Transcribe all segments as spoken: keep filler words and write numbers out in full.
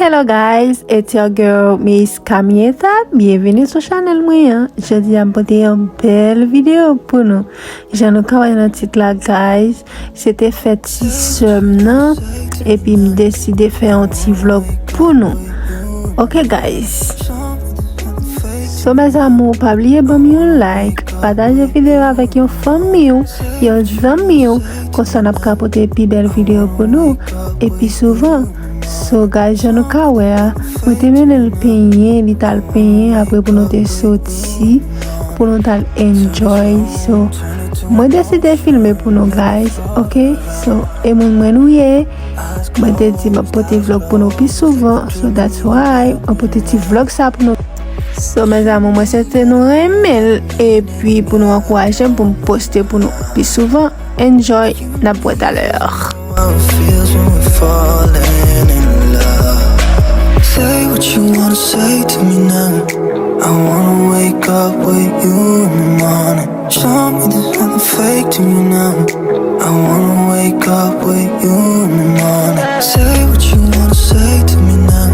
Hello guys, it's your girl Miss Camieta. Byenveni sou chanèl mwen an. Jodi a m pote yon bèl videyo pou nou. Jan nou ka wè nan tit la guys, se te fèt ti sè m nan, epi m deside fè yon ti vlog pou nou. Ok guys. So mes amours, pa bliye ban m yon like, pataje videyo avèk yon fanmi w, yon zanmi w, konsa n ap ka pote pi bèl videyo pou nou, e pi souvan. So guys, jan nou ka wè a, mwen te mennen l penyen, li t al penyen, apre pou nou te soti, pou nou t al enjoy. So, mwen deside filme pou nou guys, ok? So, e moun mwen nou ye, mwen te di m ap pote vlog pou nou pi souvan, so that's why mwen pote ti vlog sa pou nou. So mes amours, mwen swete nou renmen l, epi pou nou ankouraje m pou m poste pou nou pi souvan. Enjoy, n ap wè talè. How it feels when we're falling in love. Say what you wanna say to me now. I wanna wake up with you in the morning. Show me there's nothing fake to me now. I wanna wake up with you in the morning. Say what you wanna say to me now.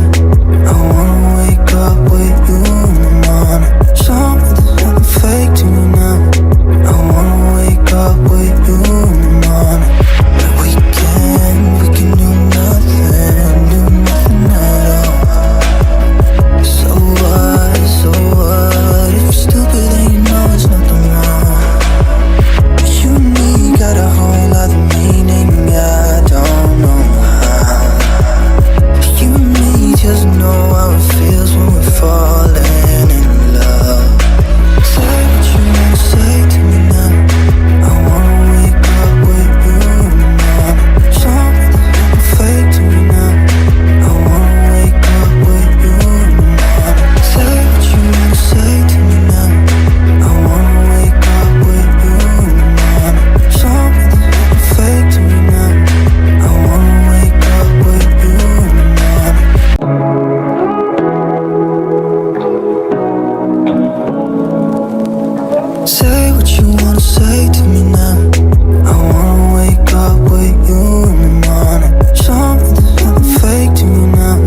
I wanna wake up with you in the morning. Show me there's nothing fake to me now. I wanna wake up with you in the morning. We can, we can do nothing, do nothing at all. So what, so what? If you're stupid, then you know it's nothing wrong. You and me got a whole lot of meaning, I don't know how. You and me just know how it feels when we're falling in love. Say what you wanna say to me now. I wanna wake up with you in the morning. Show me there's nothing fake to me now. I wanna wake up with you in the morning. Say what you wanna say to me now. I wanna wake up with you in the morning. Show me there's nothing fake to me now. I wanna wake up with you in the morning. Say what you wanna say to me now. I wanna wake up with you in the morning. Show me there's nothing fake to me now.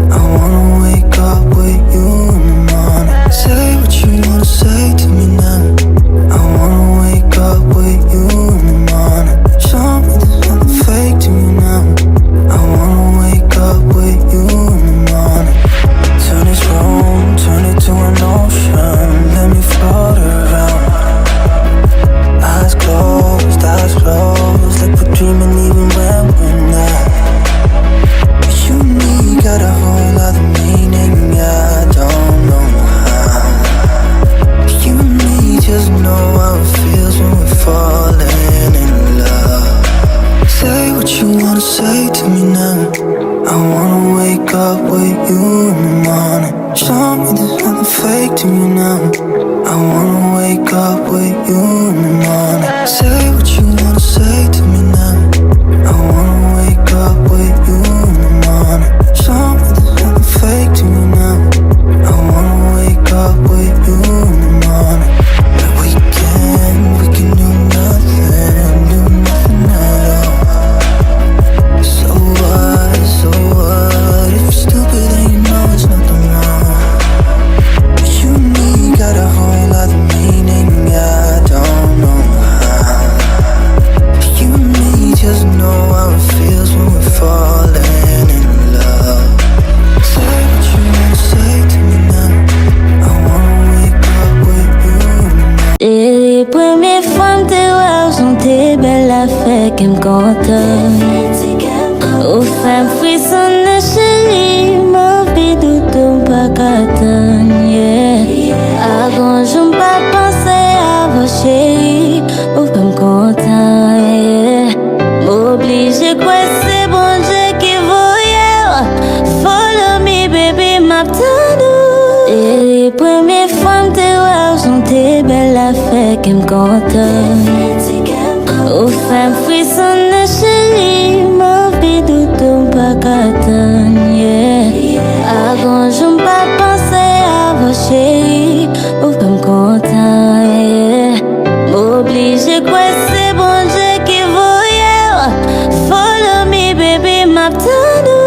I wanna wake up with you in the morning. Say what you wanna say to me now. I wanna wake up with you in the morning. Show me there's nothing fake to me now. I wanna wake up with you in the morning. Turn this room, turn it to an ocean. Let me float around. Eyes closed, eyes closed, like we're dreaming even when we're not. You and me got a whole lot of meaning, I don't know how. You and me just know how it feels when we're falling in love. Say what you wanna say to me now. I wanna wake up with you in the morning. Show me there's nothing fake to me now. I wanna wake up with you in the morning. Say what you wanna say to me now. I wanna wake up with you in the morning. Show me there's nothing fake to me now. I wanna wake up with you in the morning. We can, we can do nothing, do nothing at all. So what, so what? If you're stupid, then you know it's nothing wrong. You and me got a whole lot of meaning, I don't know how. You and me just know how it feels when we're falling in love. Say what you wanna say to me now. I wanna wake up with you in the morning. E premye fwa m te wè w, se yon te bèl afè, kè m kontan. Ou fè m frisonnen, cheri, m anvi doudou, m pa ka tann, yeah. A gon jou m pa t panse avè w, cheri, ou fè m kontan, yeah. M oblije kwè se Bondye ki voye w. Follow me, baby, m ap tann ou. E premye fwa m te wè w, se yon te bèl afè, kè m kontan. Ou fè m frisonnen, cheri, m anvi doudou, m pa ka tann, yeah. A gon jou m pa t panse avè w, cheri, ou fè m kontan, yeah. M oblije kwè se Bondye ki voye w. Follow me, baby, m ap tann ou.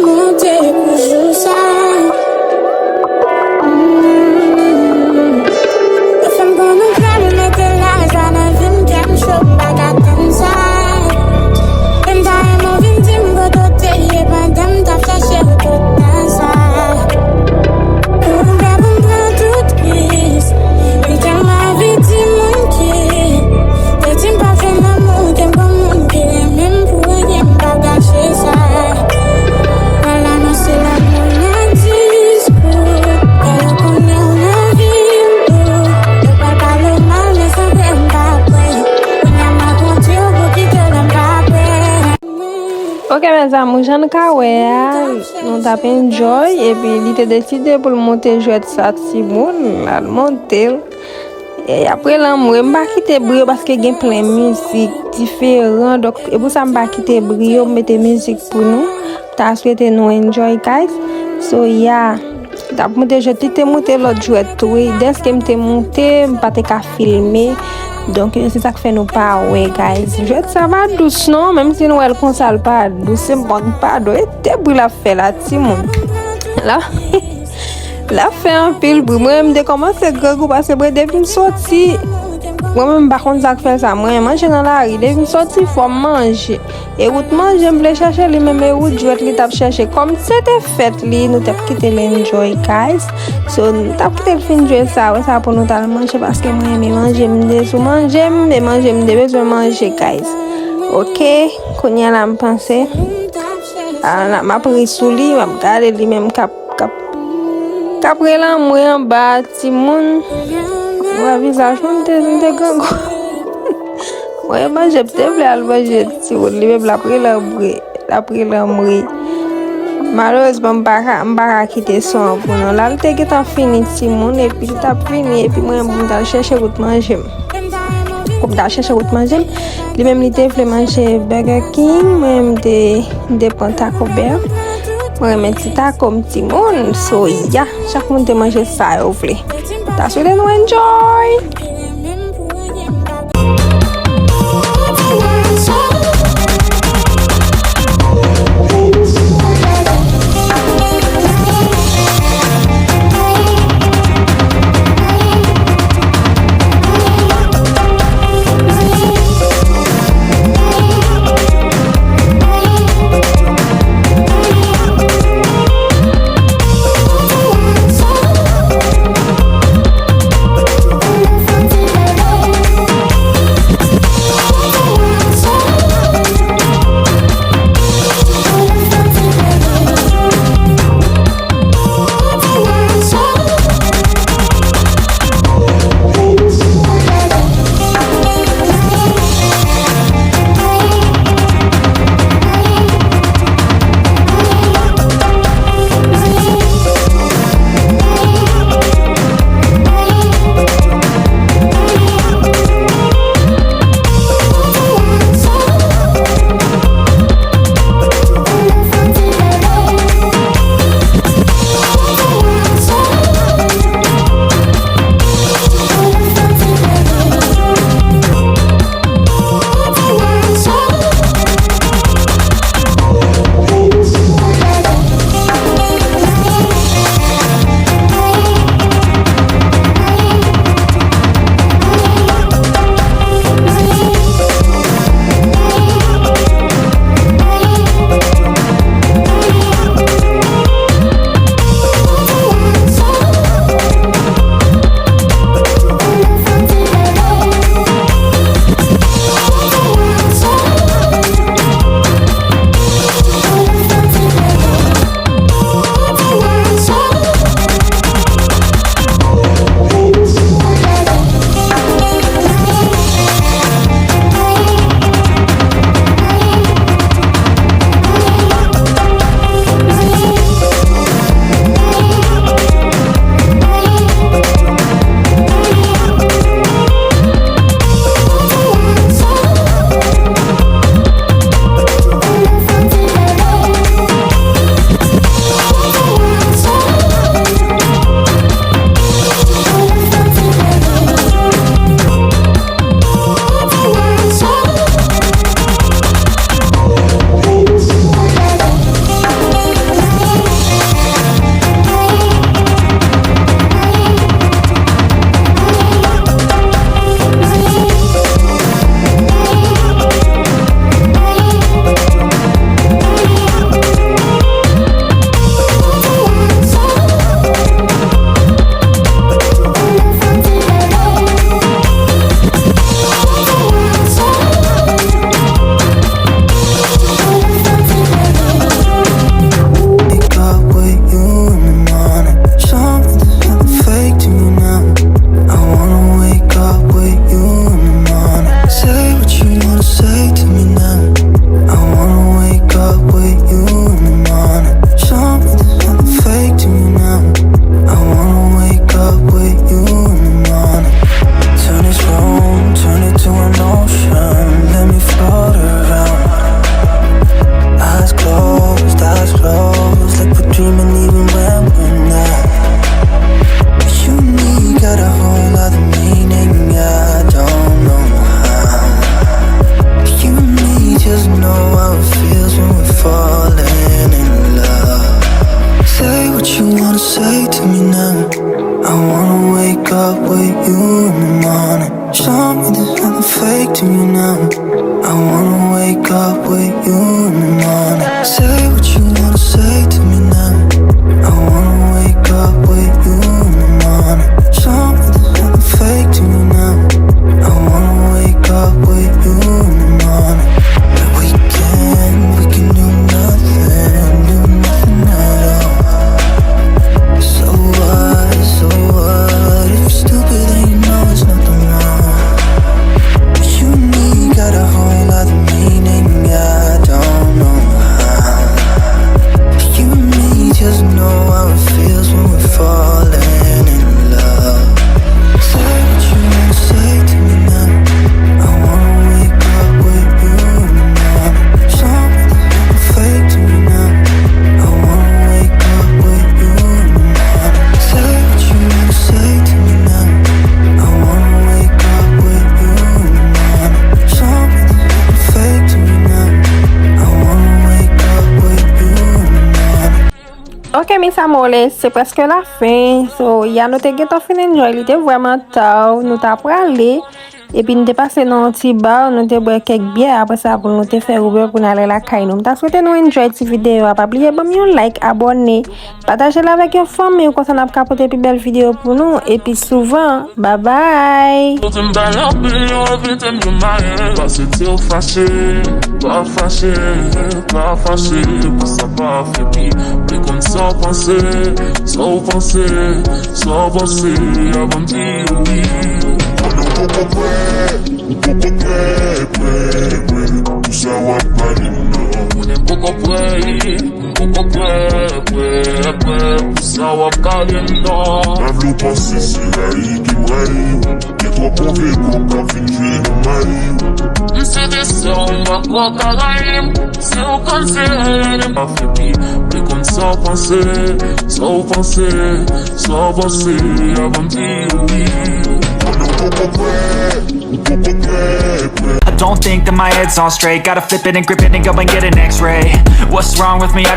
Monte pou jou sa. Mm. Yo fè m pran yon krèm, mete laj la nan vi m, kè m cho, m pa ka tann sa. E m ta renmen w vin di m kote w te ye pandan m t ap chèche w tout tan sa. Pou m pè pou m pran tout risk. Li tèlman anvi di moun ki te di m pa fè lanmou, ke m gon moun ki renmen m pou anyen, m pa kache sa. Pral anonse lanmou nan diskou. Fè yo konnen w nan vi m tou. Yo pral pale w mal, men sanble m pa kwè. Kounye a m ap montre w pou kite w lè m pa prè. Ok, mes amours, jan nou ka wè a, nou t ap enjoy, epi li te deside pou l monte jwèt sa, timoun, l al monte l. E apre lanmou, m pa kite bri yo paske gen plen mizik diferan. Donk, e pou sa m pa kite bri yo, m mete mizik pou nou. M ta swete nou enjoy, guys. So, yeah. M t ap monte jwèt, li te monte lòt jwèt tou, wi. Dèske m te monte, m pa te ka filme. Donk, se sa k fè nou pa wè, guys. Jwèt sa pa dous, non. Menm si nou wè l konsa, l pa dous. Se bon, pa dous. E te bri l ap fè la, timoun. La. L ap fè anpil bri. Mwen, m te kòmanse grangou paske mwen, depi m soti, mwen menm, m pa konn sa k fè sa. Mwen, manje nan lari. Depi m soti, fò m manje. E wout manje, m vle chèche li menm, e wout jwèt li t ap chèche. Kòm se te fèt li, nou t ap kite l enjoy, guys. So, nou t ap kite l fin jwe sa, wè sa pou nou t al manje, paske mwen renmen manje, m te sou manje m, e manje m te bezwen manje, guys. Ok, kounye a la m panse. A, la, m ap ri sou li, m ap gade li menm k ap, k ap, k ap rele anmwe anba, timoun. Wè vizaj mwen, m te, m te grangou. Mwen manje, m te vle al manje, timoun, li menm l ap rele anmwe, l ap rele anmwe. Malerezman, m pa ka, m pa ka kite son an pou nou. La, l te gentan fini, timoun, epi l t ap fini, epi mwen, m t al chèche wout manje m. Pou m ta chèche wout manje m. Li menm, li te vle manje Burger King, mwen, m te, m te pran Taco Bell. Mwen renmen ti taco m, timoun. So, ya, chak moun te manje sa yo vle. Ta swete nou enjoy! Ok, mes amours, se prèske lafen. So, ya nou te gentan fin enjoy, li te vrèman ta, nou ta prale. Epi nou te pase nan yon ti bar, nou te bwè kèk byè. Apre sa, pou nou te fè Uber pou n ale lakay nou. M ta swete nou enjoy ti videyo a. Pa bliye ban m yon like, abòne, pataje l avèk yon fanmi w, konsa n ap ka pote pi bèl videyo pou nou. Epi souvan, bye bye! Ou di m bèl anpil, ou envite m jwenn mayen. Pase di w fache, pa fache, pa fache. Pou sa pa fè pi, vle konn sa w panse, sa w panse, sa w panse, avan m di w wi. Konnen w poko prè, ou poko prè, prè, prè, pou sa w ap pale m nan. Konnen m poko prè, m poko prè, prè, prè, pou sa w ap pale m nan. Pa vle w panse se rayi ki m rayi w. Gen twòp move kòk k ap vin jwe nan mayi w. M se de sè w, m pa kwè w ka rayi m. Si w konn se rèn m pa fè pi, vle konn sa w panse, sa w panse, sa w panse, avan m di w wi. Konnen w poko prè, ou poko prè, prè. I don't think that my head's on straight. Gotta flip it and grip it and go and get an x-ray. What's wrong with me? I